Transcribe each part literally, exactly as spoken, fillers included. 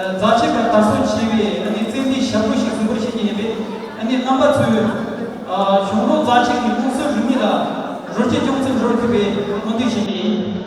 རྫ་ཆུ་ཁ་དར་སྲོལ་ཆེ་བའི་ཨ་ནི་ཙན་དན་ཞབས་བྲོ་ཞིག་གཟིགས་འབུལ་བྱེད་ཀྱི་ཡིན་པས། ཨ་ནི་རྣམ་པ་ཚོས་ཨ་གཞུང་ལུགས་རྫ་ཆུ་གི་དམིགས་བསལ་རིག་གནས་ལ་རོལ་རྩེད་སྐྱོང་ཚུལ་རོལ་ཐུབ་པའི་སྨོན་འདུན་ཞུ་རྒྱུ་ཡིན།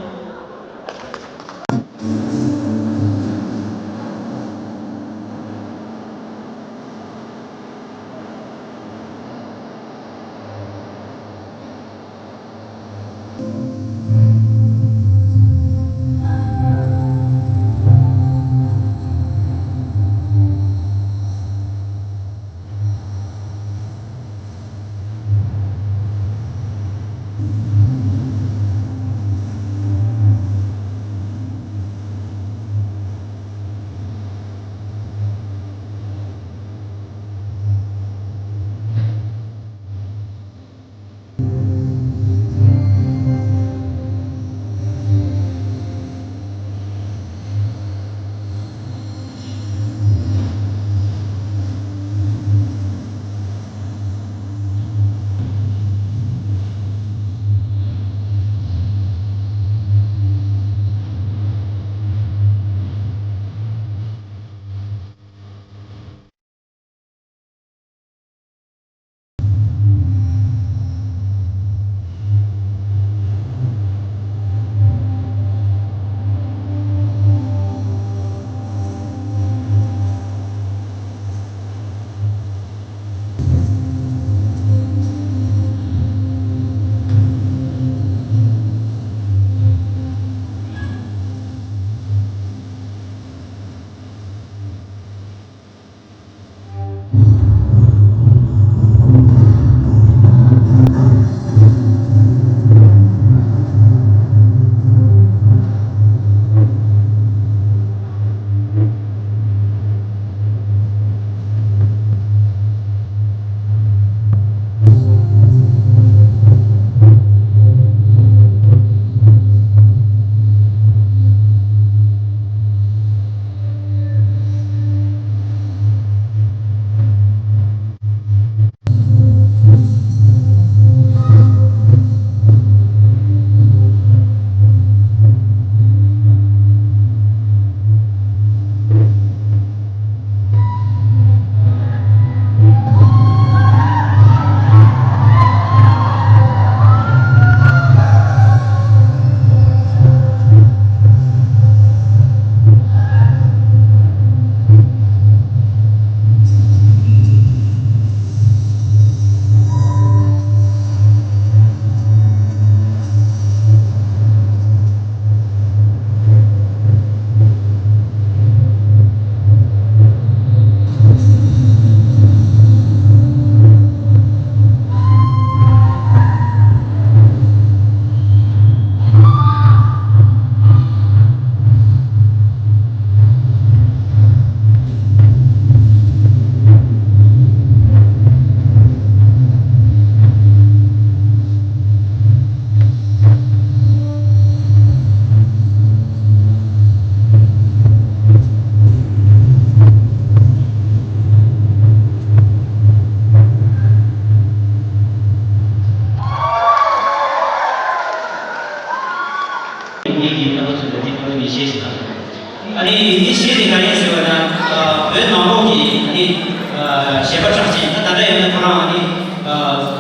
ངེད་ཀྱི་རྣམ་པ་ཚོ་ལ་འདི་སྐོར་ནས་གཞས་ཤིག་དང་། ཨ་ནི་འདི་གཞས་དེ་ག་རེ་ཟེར་བ་ན། ཨ་བོད་ནང་ལོགས་ཀྱི་ཨ་ནི་ཨ་གཞས་པ་གྲགས་ཅན། ད་ད་ལྟ་ཡིན་ན་ཁོ་རང་ཨ་ནི་ཨ་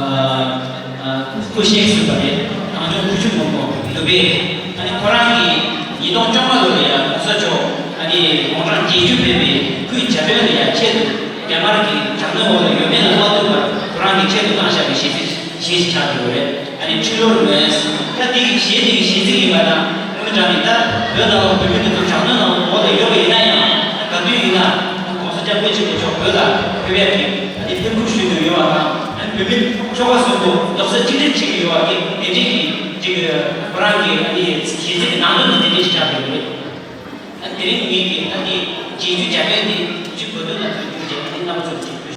ཨ་ཨ་སྐུ་གཤེགས་ཟིན་པ་རེད། གངས་ལྗོངས་ཁུ་བྱུག་མོག་མོག་ནུབ་པས། ཨ་ནི་ཁོ་རང་གིས་ཉིས་སྟོང་བཅོ་ལྔ་ལོ་ལ་ཡང་གོང་ས་མཆོག་ཨ་ནི་དགུང་གྲངས་བརྒྱད་ཅུ་ཕེབས་པའི་སྐུའི་གྱ་སྟོན་ལ་ཡང་ཆེད་དུ་རྒྱ་དམར་གྱི་དྲག་གནོན་འོག་ལ་ཡོད་མེད་ལ་མ་ལྟོས་པར་ཁོ་རང་གིས་ཆེད་དུ་བཏང་བཞག་པའི་གཞས་ཚིག་གཞས་ཤིག་ཆགས་ཡོད་རེད། ཨ་ནི་ཁྲི་ལོར་མོས། ད་འདི་གི་གཞས་འདི་གི་གཞས་ཚིག་ཡིན་པ་དང་། དངོས་དྲང་ནི་ད་བོད་ནང་ལ་བོད་མི་འདི་ཚོ་དྲག་གནོན་ནང་འོག་ལ་ཡོད་པ་ཡིན་ན་ཡང་། ག་དུས་ཡིན་ན་༸གོང་ས་༸སྐྱབས་མགོན་ཆེན་པོ་མཆོག་བོད་ལ་ཕེབས་ཡག་གི་ཨ་ནི་འབོད་སྐུལ་ཞུས་འདུག་ཡོད་པ་དང་། ཨ་ནི་བོད་མི་ཁྱོ་ག་གསུམ་པོ་རྡོག་རྩ་གཅིག་སྒྲིལ་བྱེད་ཀྱི་ཡོད་པ་གི་དེ་འདྲའི་གི་ཅིག་ཁོ་རང་གི་ཨ་ནི་གཞས་ཚིག་གི་ནང་དོན་དེ་དེ་འདྲའི་ཞིག་ཆགས་ཡོད་རེད། ཨ་དེ་རིང་ངེད་ཀྱི་ཨ་ནི་རྗེས་འཇུག་བྱ་དགོས་འདི་ཅིག་བོད་དོན་ལ་མཐུན་འགྱུར་བྱས། ཨ་ནི་རྣམ་པ་ཚོར་ཅིག་ཕུལ།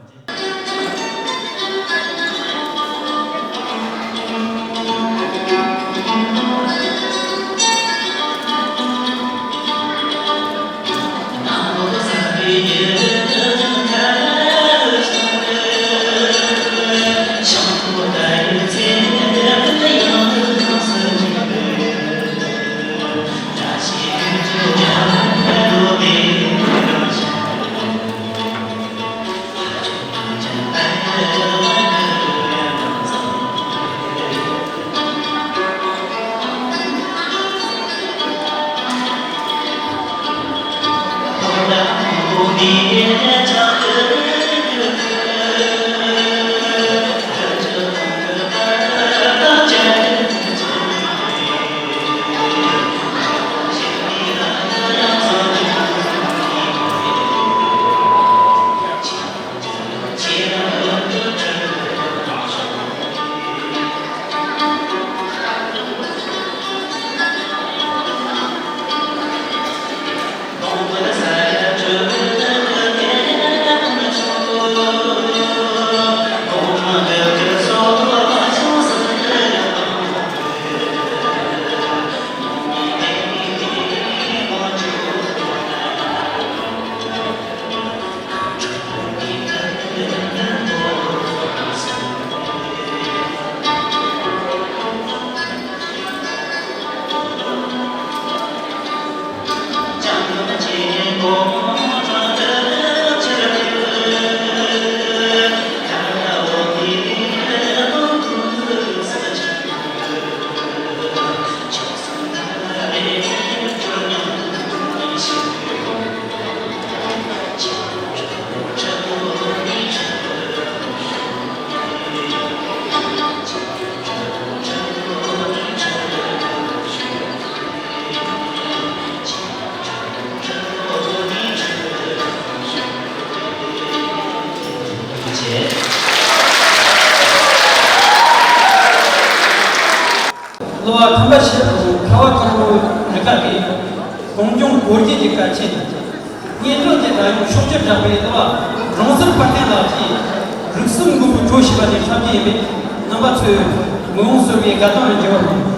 གླུ་བ་ཁམས་པ་ཆེ་དང་ཁ་བ་དཀར་པོ་རི་དཀར་གྱིས་གངས་ལྗོངས་སྒོ་རྒྱན་གྱི་སྐར་ཆེན་སྙན་སྒྲོན་དེ་ད་ཡོང་ཤོག་ཅེས་གྲགས་པའི་གླུ་བ་རང་སོར་འཕར་ལྡན་ལགས་ཀྱིས་རིགས་གསུམ་མགོན་པོའི་བྲོ་ཞེས་པ་དེ་འཁྲབ་རྒྱུ་ཡིན་པས། རྣམ་པ་ཚོས་མགོ་ཡོང་གསོལ་བའི་དགའ་སྟོན་ལ་འཇལ་བར་སྨོན།